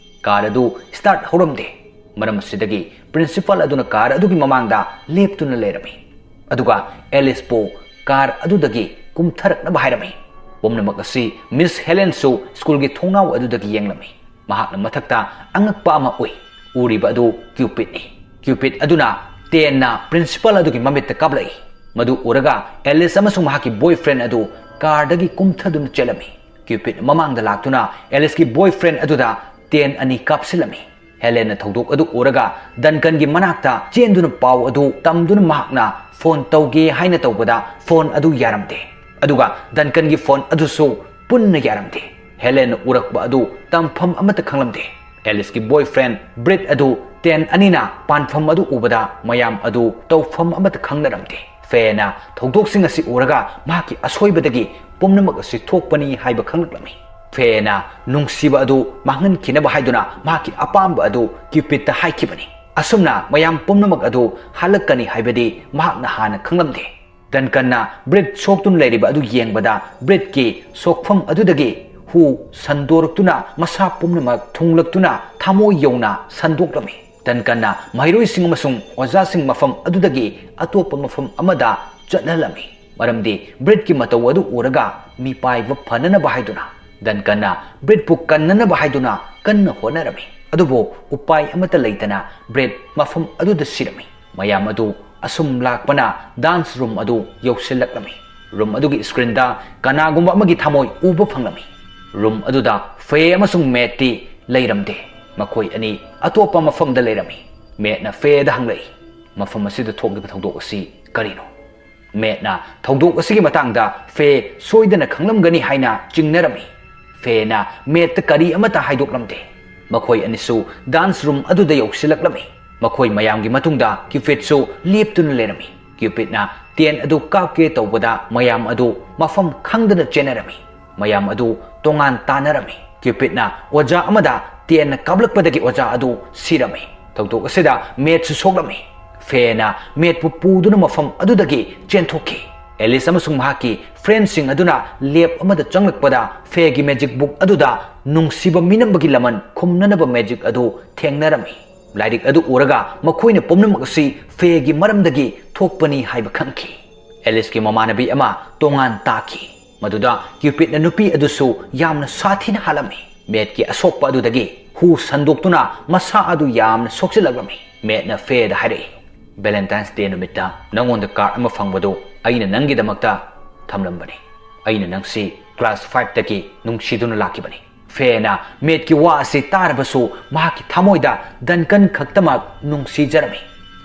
ꯀꯥꯔ ꯑꯗꯨ ꯁ꯭ꯇꯥꯔꯠ ꯍꯧꯔꯝꯗꯦ꯫ ꯃꯔꯝ ꯑꯁꯤꯗꯒꯤ ꯄ꯭ꯔꯤꯟꯁꯤꯄꯥꯜ ꯑꯗꯨꯅ ꯀꯥꯔ ꯑꯗꯨꯒꯤ ꯃꯃꯥꯡꯗ ꯂꯦꯞꯇꯨꯅ ꯂꯩꯔꯝꯃꯤ, ꯑꯗꯨꯒ ꯑꯦꯂꯤꯁꯄꯨ ꯀꯥꯔ ꯑꯗꯨꯗꯒꯤ ꯀꯨꯝꯊꯔꯛꯅꯕ ꯍꯥꯏꯔꯝꯃꯤ꯫ ꯄꯨꯝꯅꯃꯛ ꯑꯁꯤ ꯃꯤꯁ ꯍꯦꯂꯦꯟꯁꯨ ꯁ꯭ꯀꯨꯜꯒꯤ ꯊꯣꯡꯅꯥꯎ ꯑꯗꯨꯗꯒꯤ ꯌꯦꯡꯂꯝꯃꯤ꯫ ꯃꯍꯥꯛꯅ ꯃꯊꯛꯇ ꯑꯉꯛꯄ ꯑꯃ ꯎꯏ꯫ ꯎꯔꯤꯕ ꯑꯗꯨ ꯀ꯭ꯌꯨꯄꯤꯠꯅꯤ꯫ ꯀ꯭ꯌꯨꯄꯤꯠ ꯑꯗꯨꯅ ꯇꯦꯟꯅ ꯄ꯭ꯔꯤꯟꯁꯤꯄꯥꯜ ꯑꯗꯨꯒꯤ ꯃꯃꯤꯠꯇ ꯀꯥꯞꯂꯛꯏ꯫ ꯃꯗꯨ ꯎꯔꯒ ꯑꯦꯂꯤꯁ ꯑꯃꯁꯨꯡ ꯃꯍꯥꯛꯀꯤ ꯕꯣꯏꯐ꯭ꯔꯦꯟ ꯑꯗꯨ ꯀꯥꯔꯗꯒꯤ ꯀꯨꯝꯊꯗꯨꯅ ꯆꯦꯜꯂꯝꯃꯤ꯫ ꯀ꯭ꯌꯨꯄꯤꯠ ꯃꯃꯥꯡꯗ ꯂꯥꯛꯇꯨꯅ ꯑꯦꯂꯤꯁꯀꯤ ꯕꯣꯏꯐ꯭ꯔꯦꯟ ꯑꯗꯨꯗ ꯇꯦꯟ ꯑꯅꯤ ꯀꯥꯞꯁꯤꯜꯂꯝꯃꯤ꯫ ꯍꯦꯂꯦꯟꯅ ꯊꯧꯗꯣꯛ ꯑꯗꯨ ꯎꯔꯒ ꯗꯟꯀꯟꯒꯤ ꯃꯅꯥꯛꯇ ꯆꯦꯟꯗꯨꯅ ꯄꯥꯎ ꯑꯗꯨ ꯇꯝꯗꯨꯅ ꯃꯍꯥꯛꯅ ꯐꯣꯟ ꯇꯧꯒꯦ ꯍꯥꯏꯅ ꯇꯧꯕꯗ ꯐꯣꯟ ꯑꯗꯨ ꯌꯥꯔꯝꯗꯦ꯫ ꯑꯗꯨꯒ ꯗꯟꯀꯟꯒꯤ ꯐꯣꯟ ꯑꯗꯨꯁꯨ ꯄꯨꯟꯅ ꯌꯥꯔꯝꯗꯦ꯫ ꯍꯦꯂꯦꯟꯅ ꯎꯔꯛꯄ ꯑꯗꯨ ꯇꯝꯐꯝ ꯑꯃꯠꯇ ꯈꯪꯂꯝꯗꯦ꯫ ꯑꯦꯂꯤꯁꯀꯤ ꯕꯣꯏꯐ꯭ꯔꯦꯟ ꯕ꯭ꯔꯤꯠ ꯑꯗꯨ ꯇꯦꯟ ꯑꯅꯤꯅ ꯄꯥꯟꯐꯝ ꯑꯗꯨ ꯎꯕꯗ ꯃꯌꯥꯝ ꯑꯗꯨ ꯇꯧꯐꯝ ꯑꯃꯠꯇ ꯈꯪꯅꯔꯝꯗꯦ꯫ ꯐꯦꯅ ꯊꯧꯗꯣꯛꯁꯤꯡ ꯑꯁꯤ ꯎꯔꯒ ꯃꯍꯥꯛꯀꯤ ꯑꯁꯣꯏꯕꯗꯒꯤ ꯄꯨꯝꯅꯃꯛ ꯑꯁꯤ ꯊꯣꯛꯄꯅꯤ ꯍꯥꯏꯕ ꯈꯪꯂꯛꯂꯝꯃꯤ꯫ ꯐꯦꯅ ꯅꯨꯡꯁꯤꯕ ꯑꯗꯨ ꯃꯥꯡꯍꯟꯈꯤꯅꯕ ꯍꯥꯏꯗꯨꯅ ꯃꯍꯥꯛꯀꯤ ꯑꯄꯥꯝꯕ ꯑꯗꯨ ꯀ꯭ꯌꯨꯄꯤꯠꯇ ꯍꯥꯏꯈꯤꯕꯅꯤ꯫ ꯑꯁꯨꯝꯅ ꯃꯌꯥꯝ ꯄꯨꯝꯅꯃꯛ ꯑꯗꯨ ꯍꯜꯂꯛꯀꯅꯤ ꯍꯥꯏꯕꯗꯤ ꯃꯍꯥꯛꯅ ꯍꯥꯟꯅ ꯈꯪꯂꯝꯗꯦ꯫ ꯗꯟꯀꯟꯅ ꯕ꯭ꯔꯤꯠ ꯁꯣꯛꯇꯨꯅ ꯂꯩꯔꯤꯕ ꯑꯗꯨ ꯌꯦꯡꯕꯗ ꯕ꯭ꯔꯤꯠꯀꯤ ꯁꯣꯛꯐꯝ ꯑꯗꯨꯗꯒꯤ ꯍꯨ ꯁꯟꯗꯣꯔꯛꯇꯨꯅ ꯃꯁꯥ ꯄꯨꯝꯅꯃꯛ ꯊꯨꯡꯂꯛꯇꯨꯅ ꯊꯃꯣꯏ ꯌꯧꯅ ꯁꯟꯗꯣꯛꯂꯝꯃꯤ꯫ ꯗꯟꯀꯟꯅ ꯃꯍꯩꯔꯣꯏꯁꯤꯡ ꯑꯃꯁꯨꯡ ꯑꯣꯖꯥꯁꯤꯡ ꯃꯐꯝ ꯑꯗꯨꯗꯒꯤ ꯑꯇꯣꯞꯄ ꯃꯐꯝ ꯑꯃꯗ ꯆꯠꯍꯜꯂꯝꯃꯤ꯫ ꯃꯔꯝꯗꯤ ꯕ꯭ꯔꯤꯠꯀꯤ ꯃꯇꯧ ꯑꯗꯨ ꯎꯔꯒ ꯃꯤꯄꯥꯏꯕ ꯐꯅꯅꯕ ꯍꯥꯏꯗꯨꯅ ꯗꯟꯀꯟꯅ ꯕ꯭ꯔꯤꯠꯄꯨ ꯀꯟꯅꯅꯕ ꯍꯥꯏꯗꯨꯅ ꯀꯟꯅ ꯍꯣꯠꯅꯔꯝꯃꯤ꯫ ꯑꯗꯨꯕꯨ ꯎꯄꯥꯏ ꯑꯃꯠꯇ ꯂꯩꯇꯅ ꯕ꯭ꯔꯤꯠ ꯃꯐꯝ ꯑꯗꯨꯗ ꯁꯤꯔꯝꯃꯤ꯫ ꯃꯌꯥꯝ ꯑꯗꯨ ꯑꯁꯨꯝ ꯂꯥꯛꯄꯅ ꯗꯥꯟꯁ ꯔꯨꯝ ꯑꯗꯨ ꯌꯧꯁꯤꯜꯂꯛꯂꯝꯃꯤ꯫ ꯔꯨꯝ ꯑꯗꯨꯒꯤ ꯁ꯭ꯀ꯭ꯔꯤꯟꯗ ꯀꯅꯥꯒꯨꯝꯕ ꯑꯃꯒꯤ ꯊꯃꯣꯏ ꯎꯕ ꯐꯪꯂꯝꯃꯤ꯫ ꯔꯨꯝ ꯑꯗꯨꯗ ꯐꯦ ꯑꯃꯁꯨꯡ ꯃꯦꯠꯇꯤ ꯂꯩꯔꯝꯗꯦ꯫ ꯃꯈꯣꯏ ꯑꯅꯤ ꯑꯇꯣꯞꯄ ꯃꯐꯝꯗ ꯂꯩꯔꯝꯃꯤ꯫ ꯃꯦꯠꯅ ꯐꯦꯗ ꯍꯪꯂꯛꯏ, "ꯃꯐꯝ ꯑꯁꯤꯗ ꯊꯣꯛꯂꯤꯕ ꯊꯧꯗꯣꯛ ꯑꯁꯤ ꯀꯔꯤꯅꯣ?" ꯃꯦꯠꯅ ꯊꯧꯗꯣꯛ ꯑꯁꯤꯒꯤ ꯃꯇꯥꯡꯗ ꯐꯦ ꯁꯣꯏꯗꯅ ꯈꯪꯂꯝꯒꯅꯤ ꯍꯥꯏꯅ ꯆꯤꯡꯅꯔꯝꯃꯤ꯫ ꯐꯦꯅ ꯃꯦꯠꯇ ꯀꯔꯤ ꯑꯃꯠꯇ ꯍꯥꯏꯗꯣꯛꯂꯝꯗꯦ꯫ ꯃꯈꯣꯏ ꯑꯅꯤꯁꯨ ꯗꯥꯟꯁ ꯔꯨꯝ ꯑꯗꯨꯗ ꯌꯧꯁꯤꯜꯂꯛꯂꯝꯃꯤ꯫ ꯃꯈꯣꯏ ꯃꯌꯥꯝꯒꯤ ꯃꯇꯨꯡꯗ ꯀ꯭ꯌꯨꯄꯤꯠꯁꯨ ꯂꯦꯞꯇꯨꯅ ꯂꯩꯔꯝꯃꯤ꯫ ꯀ꯭ꯌꯨꯄꯤꯠꯅ ꯇꯦꯟ ꯑꯗꯨ ꯀꯥꯞꯀꯦ ꯇꯧꯕꯗ ꯃꯌꯥꯝ ꯑꯗꯨ ꯃꯐꯝ ꯈꯪꯗꯅ ꯆꯦꯟꯅꯔꯝꯃꯤ꯫ ꯃꯌꯥꯝ ꯑꯗꯨ ꯇꯣꯉꯥꯟ ꯇꯥꯅꯔꯝꯃꯤ꯫ ꯀ꯭ꯌꯨꯄꯤꯠꯅ ꯑꯣꯖꯥ ꯑꯃꯗ ꯇꯦꯟꯅ ꯀꯥꯞꯂꯛꯄꯗꯒꯤ ꯑꯣꯖꯥ ꯑꯗꯨ ꯁꯤꯔꯝꯃꯤ꯫ ꯊꯧꯗꯣꯛ ꯑꯁꯤꯗ ꯃꯦꯠꯁꯨ ꯁꯣꯛꯂꯝꯃꯤ꯫ ꯐꯦꯅ ꯃꯦꯠꯄꯨ ꯄꯨꯗꯨꯅ ꯃꯐꯝ ꯑꯗꯨꯗꯒꯤ ꯆꯦꯟꯊꯣꯛꯈꯤ꯫ ꯑꯦꯂꯤꯁ ꯑꯃꯁꯨꯡ ꯃꯍꯥꯛꯀꯤ ꯐ꯭ꯔꯦꯟꯁꯤꯡ ꯑꯗꯨꯅ ꯂꯦꯞ ꯑꯃꯗ ꯆꯪꯂꯛꯄꯗ ꯐꯦꯒꯤ ꯃꯦꯖꯤꯛ ꯕꯨꯛ ꯑꯗꯨꯗ ꯅꯨꯡꯁꯤꯕ ꯃꯤꯅꯝꯕꯒꯤ ꯂꯃꯟ ꯈꯨꯝꯅꯅꯕ ꯃꯦꯖꯤꯛ ꯑꯗꯨ ꯊꯦꯡꯅꯔꯝꯃꯤ꯫ ꯂꯥꯏꯔꯤꯛ ꯑꯗꯨ ꯎꯔꯒ ꯃꯈꯣꯏꯅ ꯄꯨꯝꯅꯃꯛ ꯑꯁꯤ ꯐꯦꯒꯤ ꯃꯔꯝꯗꯒꯤ ꯊꯣꯛꯄꯅꯤ ꯍꯥꯏꯕ ꯈꯪꯈꯤ꯫ ꯑꯦꯂꯤꯁꯀꯤ ꯃꯃꯥꯟꯅꯕꯤ ꯑꯃ ꯇꯣꯉꯥꯟ ꯇꯥꯈꯤ꯫ ꯃꯗꯨꯗ ꯀ꯭ꯌꯨꯄꯤꯠꯅ ꯅꯨꯄꯤ ꯑꯗꯨꯁꯨ ꯌꯥꯝꯅ ꯁꯥꯊꯤꯅ ꯍꯥꯠꯂꯝꯃꯤ꯫ ꯃꯦꯠꯀꯤ ꯑꯁꯣꯛꯄ ꯑꯗꯨꯗꯒꯤ ꯍꯨ ꯁꯟꯗꯣꯛꯇꯨꯅ ꯃꯁꯥ ꯑꯗꯨ ꯌꯥꯝꯅ ꯁꯣꯛꯆꯤꯜꯂꯛꯂꯝꯃꯤ꯫ ꯃꯦꯠꯅ ꯐꯦꯗ ꯍꯥꯏꯔꯛꯏ, "ꯚꯦꯂꯦꯟꯇꯥꯏꯟꯁ ꯗꯦ ꯅꯨꯃꯤꯠꯇ ꯅꯉꯣꯟꯗ ꯀꯥꯔꯗ ꯑꯃ ꯐꯪꯕꯗꯨ ꯑꯩꯅ ꯅꯪꯒꯤꯗꯃꯛꯇ ꯊꯝꯂꯝꯕꯅꯤ꯫ ꯑꯩꯅ ꯅꯪꯁꯤ ꯀ꯭ꯂꯥꯁ ꯐꯥꯏꯚꯇꯒꯤ ꯅꯨꯡꯁꯤꯗꯨꯅ ꯂꯥꯛꯈꯤꯕꯅꯤ꯫" ꯐꯦꯅ ꯃꯦꯠꯀꯤ ꯋꯥ ꯑꯁꯤ ꯇꯥꯔꯕꯁꯨ ꯃꯍꯥꯛꯀꯤ ꯊꯃꯣꯏꯗ ꯗꯟꯀꯟ ꯈꯛꯇꯃꯛ ꯅꯨꯡꯁꯤꯖꯔꯝꯃꯤ꯫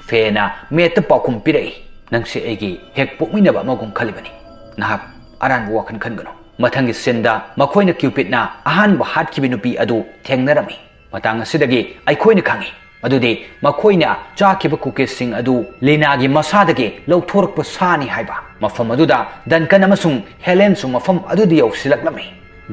ꯐꯦꯅ ꯃꯦꯠꯇ ꯄꯥꯎꯈꯨꯝ ꯄꯤꯔꯛꯏ, "ꯅꯪꯁꯦ ꯑꯩꯒꯤ ꯍꯦꯛ ꯄꯣꯛꯃꯤꯟꯅꯕ ꯑꯃꯒꯨꯝ ꯈꯜꯂꯤꯕꯅꯤ꯫ ꯅꯍꯥꯛ ꯑꯔꯥꯟꯕ ꯋꯥꯈꯜ ꯈꯟꯒꯅꯨ꯫" ꯃꯊꯪꯒꯤ ꯁꯤꯟꯗ ꯃꯈꯣꯏꯅ ꯀ꯭ꯌꯨꯄꯤꯠꯅ ꯑꯍꯥꯟꯕ ꯍꯥꯠꯈꯤꯕ ꯅꯨꯄꯤ ꯑꯗꯨ ꯊꯦꯡꯅꯔꯝꯃꯤ꯫ ꯃꯇꯥꯡ ꯑꯁꯤꯗꯒꯤ ꯑꯩꯈꯣꯏꯅ ꯈꯪꯏ ꯃꯗꯨꯗꯤ ꯃꯈꯣꯏꯅ ꯆꯥꯈꯤꯕ ꯀꯨꯀꯤꯁꯁꯤꯡ ꯑꯗꯨ ꯂꯤꯅꯥꯒꯤ ꯃꯁꯥꯗꯒꯤ ꯂꯧꯊꯣꯔꯛꯄ ꯁꯥꯅꯤ ꯍꯥꯏꯕ꯫ ꯃꯐꯝ ꯑꯗꯨꯗ ꯗꯟꯀꯟ ꯑꯃꯁꯨꯡ ꯍꯦꯂꯦꯟꯁꯨ ꯃꯐꯝ ꯑꯗꯨꯗ ꯌꯧꯁꯤꯜꯂꯛꯂꯝꯃꯤ꯫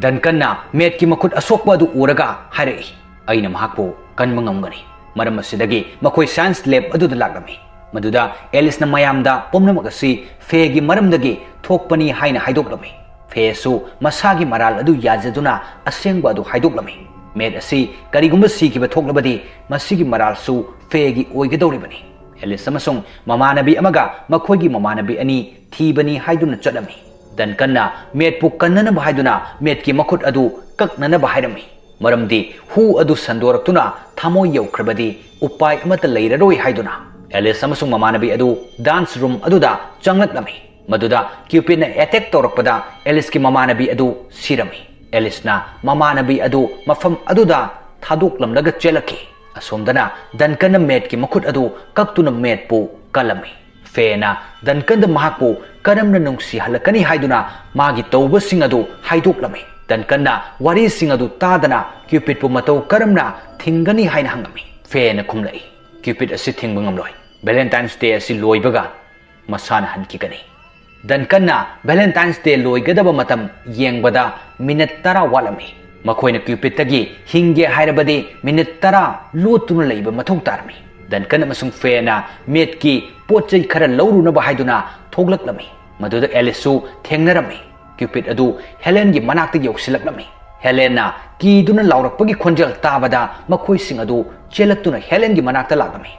ꯗꯟꯀꯟꯅ ꯃꯦꯠꯀꯤ ꯃꯈꯨꯠ ꯑꯁꯣꯛꯄ ꯑꯗꯨ ꯎꯔꯒ ꯍꯥꯏꯔꯛꯏ, "ꯑꯩꯅ ꯃꯍꯥꯛꯄꯨ ꯀꯟꯕ ꯉꯝꯒꯅꯤ, ꯃꯔꯝ ꯑꯁꯤꯗꯒꯤ ꯃꯈꯣꯏ ꯁꯥꯏꯟꯁ ꯂꯦꯕ ꯑꯗꯨꯗ ꯂꯥꯛꯂꯝꯃꯤ꯫" ꯃꯗꯨꯗ ꯑꯦꯂꯤꯁꯅ ꯃꯌꯥꯝꯗ ꯄꯨꯝꯅꯃꯛ ꯑꯁꯤ ꯐꯦꯒꯤ ꯃꯔꯝꯗꯒꯤ ꯊꯣꯛꯄꯅꯤ ꯍꯥꯏꯅ ꯍꯥꯏꯗꯣꯛꯂꯝꯃꯤ꯫ ꯐꯦꯁꯨ ꯃꯁꯥꯒꯤ ꯃꯔꯥꯜ ꯑꯗꯨ ꯌꯥꯖꯗꯨꯅ ꯑꯁꯦꯡꯕ ꯑꯗꯨ ꯍꯥꯏꯗꯣꯛꯂꯝꯃꯤ꯫ ꯃꯦꯠ ꯑꯁꯤ ꯀꯔꯤꯒꯨꯝꯕ ꯁꯤꯈꯤꯕ ꯊꯣꯛꯂꯕꯗꯤ ꯃꯁꯤꯒꯤ ꯃꯔꯥꯜꯁꯨ ꯐꯦꯒꯤ ꯑꯣꯏꯒꯗꯧꯔꯤꯕꯅꯤ꯫ ꯑꯦꯂꯤꯁ ꯑꯃꯁꯨꯡ ꯃꯃꯥꯟꯅꯕꯤ ꯑꯃꯒ ꯃꯈꯣꯏꯒꯤ ꯃꯃꯥꯟꯅꯕꯤ ꯑꯅꯤ ꯊꯤꯕꯅꯤ ꯍꯥꯏꯗꯨꯅ ꯆꯠꯂꯝꯃꯤ꯫ ꯗꯟꯀꯟꯅ ꯃꯦꯠꯄꯨ ꯀꯟꯅꯅꯕ ꯍꯥꯏꯗꯨꯅ ꯃꯦꯠꯀꯤ ꯃꯈꯨꯠ ꯑꯗꯨ ꯀꯛꯅꯅꯕ ꯍꯥꯏꯔꯝꯃꯤ, ꯃꯔꯝꯗꯤ ꯍꯨ ꯑꯗꯨ ꯁꯟꯗꯣꯔꯛꯇꯨꯅ ꯊꯃꯣꯏ ꯌꯧꯈ꯭ꯔꯕꯗꯤ ꯎꯄꯥꯏ ꯑꯃꯠꯇ ꯂꯩꯔꯔꯣꯏ ꯍꯥꯏꯗꯨꯅ꯫ ꯑꯦꯂꯤꯁ ꯑꯃꯁꯨꯡ ꯃꯃꯥꯟꯅꯕꯤ ꯑꯗꯨ ꯗꯥꯟꯁ ꯔꯨꯝ ꯑꯗꯨꯗ ꯆꯪꯂꯛꯂꯝꯃꯤ꯫ ꯃꯗꯨꯗ ꯀ꯭ꯌꯨꯄꯤꯠꯅ ꯑꯦꯇꯦꯛ ꯇꯧꯔꯛꯄꯗ ꯑꯦꯂꯤꯁꯀꯤ ꯃꯃꯥꯟꯅꯕꯤ ꯑꯗꯨ ꯁꯤꯔꯝꯃꯤ꯫ ꯑꯦꯂꯤꯁꯅ ꯃꯃꯥꯟꯅꯕꯤ ꯑꯗꯨ ꯃꯐꯝ ꯑꯗꯨꯗ ꯊꯥꯗꯣꯛꯂꯝꯂꯒ ꯆꯦꯜꯂꯛꯈꯤ꯫ ꯑꯁꯣꯝꯗꯅ ꯗꯟꯀꯟꯅ ꯃꯦꯠꯀꯤ ꯃꯈꯨꯠ ꯑꯗꯨ ꯀꯛꯇꯨꯅ ꯃꯦꯠꯄꯨ ꯀꯜꯂꯝꯃꯤ꯫ ꯐꯦꯅ ꯗꯟꯀꯟꯗ ꯃꯍꯥꯛꯄꯨ ꯀꯔꯝꯅ ꯅꯨꯡꯁꯤꯍꯜꯂꯛꯀꯅꯤ ꯍꯥꯏꯗꯨꯅ ꯃꯥꯒꯤ ꯇꯧꯕꯁꯤꯡ ꯑꯗꯨ ꯍꯥꯏꯗꯣꯛꯂꯝꯃꯤ꯫ ꯗꯟꯀꯟꯅ ꯋꯥꯔꯤꯁꯤꯡ ꯑꯗꯨ ꯇꯥꯗꯅ ꯀ꯭ꯌꯨꯄꯤꯠꯄꯨ ꯃꯇꯧ ꯀꯔꯝꯅ ꯊꯤꯡꯒꯅꯤ ꯍꯥꯏꯅ ꯍꯪꯂꯝꯃꯤ꯫ ꯐꯦꯅ ꯈꯨꯝꯂꯛꯏ, "ꯀ꯭ꯌꯨꯄꯤꯠ ꯑꯁꯤ ꯊꯤꯡꯕ ꯉꯝꯂꯣꯏ꯫ ꯚꯦꯂꯦꯟꯇꯥꯏꯟꯁ ꯗꯦ ꯑꯁꯤ ꯂꯣꯏꯕꯒ ꯃꯁꯥꯅ ꯍꯟꯈꯤꯒꯅꯤ꯫" ꯗꯟꯀꯟꯅ ꯚꯦꯂꯦꯟꯇꯥꯏꯟꯁ ꯗꯦ ꯂꯣꯏꯒꯗꯕ ꯃꯇꯝ ꯌꯦꯡꯕꯗ ꯃꯤꯅꯠ ꯇꯔꯥ ꯋꯥꯠꯂꯝꯃꯤ꯫ ꯃꯈꯣꯏꯅ ꯀ꯭ꯌꯨꯄꯤꯠꯇꯒꯤ ꯍꯤꯡꯒꯦ ꯍꯥꯏꯔꯕꯗꯤ ꯃꯤꯅꯤꯠ ꯇꯔꯥ ꯂꯣꯠꯇꯨꯅ ꯂꯩꯕ ꯃꯊꯧ ꯇꯥꯔꯝꯃꯤ꯫ ꯗꯟꯀꯟ ꯑꯃꯁꯨꯡ ꯐꯦꯅ ꯃꯦꯠꯀꯤ ꯄꯣꯠ ꯆꯩ ꯈꯔ ꯂꯧꯔꯨꯅꯕ ꯍꯥꯏꯗꯨꯅ ꯊꯣꯛꯂꯛꯂꯝꯃꯤ꯫ ꯃꯗꯨꯗ ꯑꯦꯂꯤꯁꯁꯨ ꯊꯦꯡꯅꯔꯝꯃꯤ꯫ ꯀ꯭ꯌꯨꯄꯤꯠ ꯑꯗꯨ ꯍꯦꯂꯦꯟꯒꯤ ꯃꯅꯥꯛꯇ ꯌꯧꯁꯤꯜꯂꯛꯂꯝꯃꯤ꯫ ꯍꯦꯂꯦꯟꯅ ꯀꯤꯗꯨꯅ ꯂꯥꯎꯔꯛꯄꯒꯤ ꯈꯣꯟꯖꯦꯜ ꯇꯥꯕꯗ ꯃꯈꯣꯏꯁꯤꯡ ꯑꯗꯨ ꯆꯦꯜꯂꯛꯇꯨꯅ ꯍꯦꯂꯦꯟꯒꯤ ꯃꯅꯥꯛꯇ ꯂꯥꯛꯂꯝꯃꯤ꯫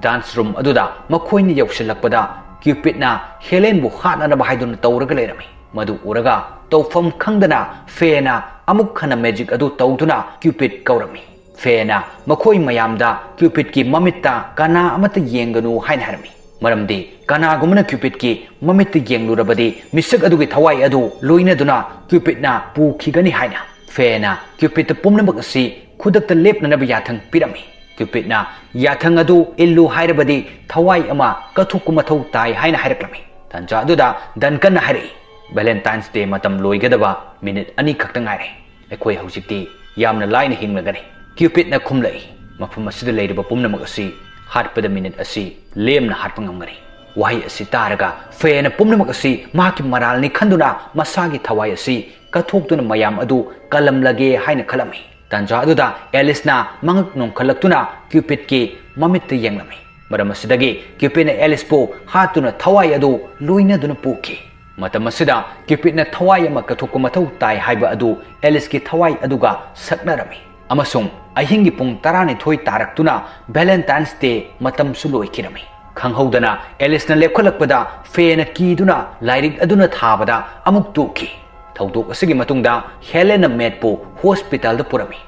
ꯗꯥꯟꯁ ꯔꯨꯝ ꯑꯗꯨꯗ ꯃꯈꯣꯏꯅ ꯌꯧꯁꯤꯜꯂꯛꯄꯗ ꯀ꯭ꯌꯨꯄꯤꯗꯅ ꯍꯦꯂꯦꯟꯕꯨ ꯍꯥꯠꯅꯅꯕ ꯍꯥꯏꯗꯨꯅ ꯇꯧꯔꯒ ꯂꯩꯔꯝꯃꯤ꯫ ꯃꯗꯨ ꯎꯔꯒ ꯇꯧꯐꯝ ꯈꯪꯗꯅ ꯐꯦꯅ ꯑꯃꯨꯛ ꯍꯟꯅ ꯃꯦꯖꯤꯛ ꯑꯗꯨ ꯇꯧꯗꯨꯅ ꯀ꯭ꯌꯨꯄꯤꯗ ꯀꯧꯔꯝꯃꯤ꯫ ꯐꯦꯅ ꯃꯈꯣꯏ ꯃꯌꯥꯝꯗ ꯀ꯭ꯌꯨꯄꯤꯗꯀꯤ ꯃꯃꯤꯠꯇ ꯀꯅꯥ ꯑꯃꯠꯇ ꯌꯦꯡꯒꯅꯨ ꯍꯥꯏꯅ ꯍꯥꯏꯔꯝꯃꯤ꯫ ꯃꯔꯝꯗꯤ ꯀꯅꯥꯒꯨꯝꯕꯅ ꯀ꯭ꯌꯨꯄꯤꯗꯀꯤ ꯃꯃꯤꯠꯇ ꯌꯦꯡꯂꯨꯔꯕꯗꯤ ꯃꯤꯁꯛ ꯑꯗꯨꯒꯤ ꯊꯋꯥꯏ ꯑꯗꯨ ꯂꯣꯏꯅꯗꯨꯅ ꯀ꯭ꯌꯨꯄꯤꯗꯅ ꯄꯨꯈꯤꯒꯅꯤ ꯍꯥꯏꯅ꯫ ꯐꯦꯅ ꯀ꯭ꯌꯨꯄꯤꯗꯇ ꯄꯨꯝꯅꯃꯛ ꯑꯁꯤ ꯈꯨꯗꯛꯇ ꯂꯦꯞꯅꯅꯕ ꯌꯥꯊꯪ ꯄꯤꯔꯝꯃꯤ꯫ ꯀ꯭ꯌꯨꯄꯤꯗꯅ ꯌꯥꯊꯪ ꯑꯗꯨ ꯏꯜꯂꯨ ꯍꯥꯏꯔꯕꯗꯤ ꯊꯋꯥꯏ ꯑꯃ ꯀꯠꯊꯣꯛꯄ ꯃꯊꯧ ꯇꯥꯏ ꯍꯥꯏꯅ ꯍꯥꯏꯔꯛꯂꯝꯃꯤ꯫ ꯇꯥꯟꯖꯥ ꯑꯗꯨꯗ ꯗꯟꯀꯟꯅ ꯍꯥꯏꯔꯛꯏ, "ꯚꯦꯂꯦꯟꯇꯥꯏꯟꯁ ꯗꯦ ꯃꯇꯝ ꯂꯣꯏꯒꯗꯕ ꯃꯤꯅꯤꯠ ꯑꯅꯤ ꯈꯛꯇ ꯉꯥꯏꯔꯦ꯫ ꯑꯩꯈꯣꯏ ꯍꯧꯖꯤꯛꯇꯤ ꯌꯥꯝꯅ ꯂꯥꯏꯅ ꯍꯤꯡꯂꯒꯅꯤ꯫" ꯀ꯭ꯌꯨꯄꯤꯗꯅ ꯈꯨꯝꯂꯛꯏ, "ꯃꯐꯝ ꯑꯁꯤꯗ ꯂꯩꯔꯤꯕ ꯄꯨꯝꯅꯃꯛ ꯑꯁꯤ ꯍꯥꯠꯄꯗ ꯃꯤꯅꯤꯠ ꯑꯁꯤ ꯂꯦꯝꯅ ꯍꯥꯠꯄ ꯉꯝꯒꯅꯤ꯫" ꯋꯥꯍꯩ ꯑꯁꯤ ꯇꯥꯔꯒ ꯐꯦꯅ ꯄꯨꯝꯅꯃꯛ ꯑꯁꯤ ꯃꯍꯥꯛꯀꯤ ꯃꯔꯥꯜꯅꯤ ꯈꯟꯗꯨꯅ ꯃꯁꯥꯒꯤ ꯊꯋꯥꯏ ꯑꯁꯤ ꯀꯠꯊꯣꯛꯇꯨꯅ ꯃꯌꯥꯝ ꯑꯗꯨ ꯀꯜꯂꯝꯂꯒꯦ ꯍꯥꯏꯅ ꯈꯜꯂꯝꯃꯤ꯫ ꯇꯥꯟꯖꯥ ꯑꯗꯨꯗ ꯑꯦꯂꯤꯁꯅ ꯃꯉꯛ ꯅꯣꯡꯈꯠꯂꯛꯇꯨꯅ ꯀ꯭ꯌꯨꯄꯤꯗꯀꯤ ꯃꯃꯤꯠꯇ ꯌꯦꯡꯂꯝꯃꯤ꯫ ꯃꯔꯝ ꯑꯁꯤꯗꯒꯤ ꯀ꯭ꯌꯨꯄꯤꯗꯅ ꯑꯦꯂꯤꯁꯄꯨ ꯍꯥꯠꯇꯨꯅ ꯊꯋꯥꯏ ꯑꯗꯨ ꯂꯣꯏꯅꯗꯨꯅ ꯄꯨꯈꯤ꯫ ꯃꯇꯝ ꯑꯁꯤꯗ ꯀ꯭ꯌꯨꯄꯤꯗꯅ ꯊꯋꯥꯏ ꯑꯃ ꯀꯠꯊꯣꯛꯄ ꯃꯊꯧ ꯇꯥꯏ ꯍꯥꯏꯕ ꯑꯗꯨ ꯑꯦꯂꯤꯁꯀꯤ ꯊꯋꯥꯏ ꯑꯗꯨꯒ ꯁꯛꯅꯔꯝꯃꯤ꯫ ꯑꯃꯁꯨꯡ ꯑꯍꯤꯡꯒꯤ ꯄꯨꯡ ꯇꯔꯥꯅꯤꯊꯣꯏ ꯇꯥꯔꯛꯇꯨꯅ ꯚꯦꯂꯦꯟꯇꯥꯏꯟꯁ ꯗꯦ ꯃꯇꯝꯁꯨ ꯂꯣꯏꯈꯤꯔꯝꯃꯤ꯫ ꯈꯪꯍꯧꯗꯅ ꯑꯦꯂꯤꯁꯅ ꯂꯦꯞꯈꯠꯂꯛꯄꯗ ꯐꯦꯅ ꯀꯤꯗꯨꯅ ꯂꯥꯏꯔꯤꯛ ꯑꯗꯨꯅ ꯊꯥꯕꯗ ꯑꯃꯨꯛ ꯇꯨꯈꯤ꯫ ꯊꯧꯗꯣꯛ ꯑꯁꯤꯒꯤ ꯃꯇꯨꯡꯗ ꯍꯦꯂꯦꯟꯅ ꯃꯦꯠꯄꯨ ꯍꯣꯁꯄꯤꯇꯥꯜꯗ ꯄꯨꯔꯝꯃꯤ꯫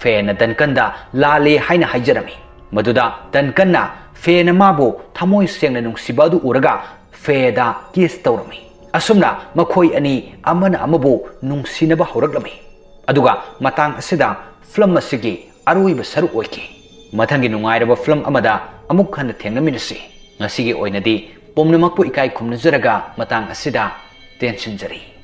ꯐꯦꯅ ꯗꯟꯀꯟꯗ ꯂꯥꯜꯂꯦ ꯍꯥꯏꯅ ꯍꯥꯏꯖꯔꯝꯃꯤ꯫ ꯃꯗꯨꯗ ꯗꯟꯀꯟꯅ ꯐꯦꯅ ꯃꯥꯕꯨ ꯊꯃꯣꯏ ꯁꯦꯡꯅ ꯅꯨꯡꯁꯤꯕ ꯑꯗꯨ ꯎꯔꯒ ꯐꯦꯗ ꯀꯤꯁ ꯇꯧꯔꯝꯃꯤ꯫ ꯑꯁꯨꯝꯅ ꯃꯈꯣꯏ ꯑꯅꯤ ꯑꯃꯅ ꯑꯃꯕꯨ ꯅꯨꯡꯁꯤꯅꯕ ꯍꯧꯔꯛꯂꯝꯃꯤ꯫ ꯑꯗꯨꯒ ꯃꯇꯥꯡ ꯑꯁꯤꯗ ꯐꯤꯂꯝ ꯑꯁꯤꯒꯤ ꯑꯔꯣꯏꯕ ꯁꯔꯨꯛ ꯑꯣꯏꯈꯤ꯫ ꯃꯊꯪꯒꯤ ꯅꯨꯡꯉꯥꯏꯔꯕ ꯐꯤꯂꯝ ꯑꯃꯗ ꯑꯃꯨꯛ ꯍꯟꯅ ꯊꯦꯡꯅꯃꯤꯟꯅꯁꯤ꯫ ꯉꯁꯤꯒꯤ ꯑꯣꯏꯅꯗꯤ ꯄꯨꯝꯅꯃꯛꯄꯨ ꯏꯀꯥꯏ ꯈꯨꯝꯅꯖꯔꯒ ꯃꯇꯥꯡ ꯑꯁꯤꯗ ꯇꯦꯟꯁꯤꯟꯖꯔꯤ꯫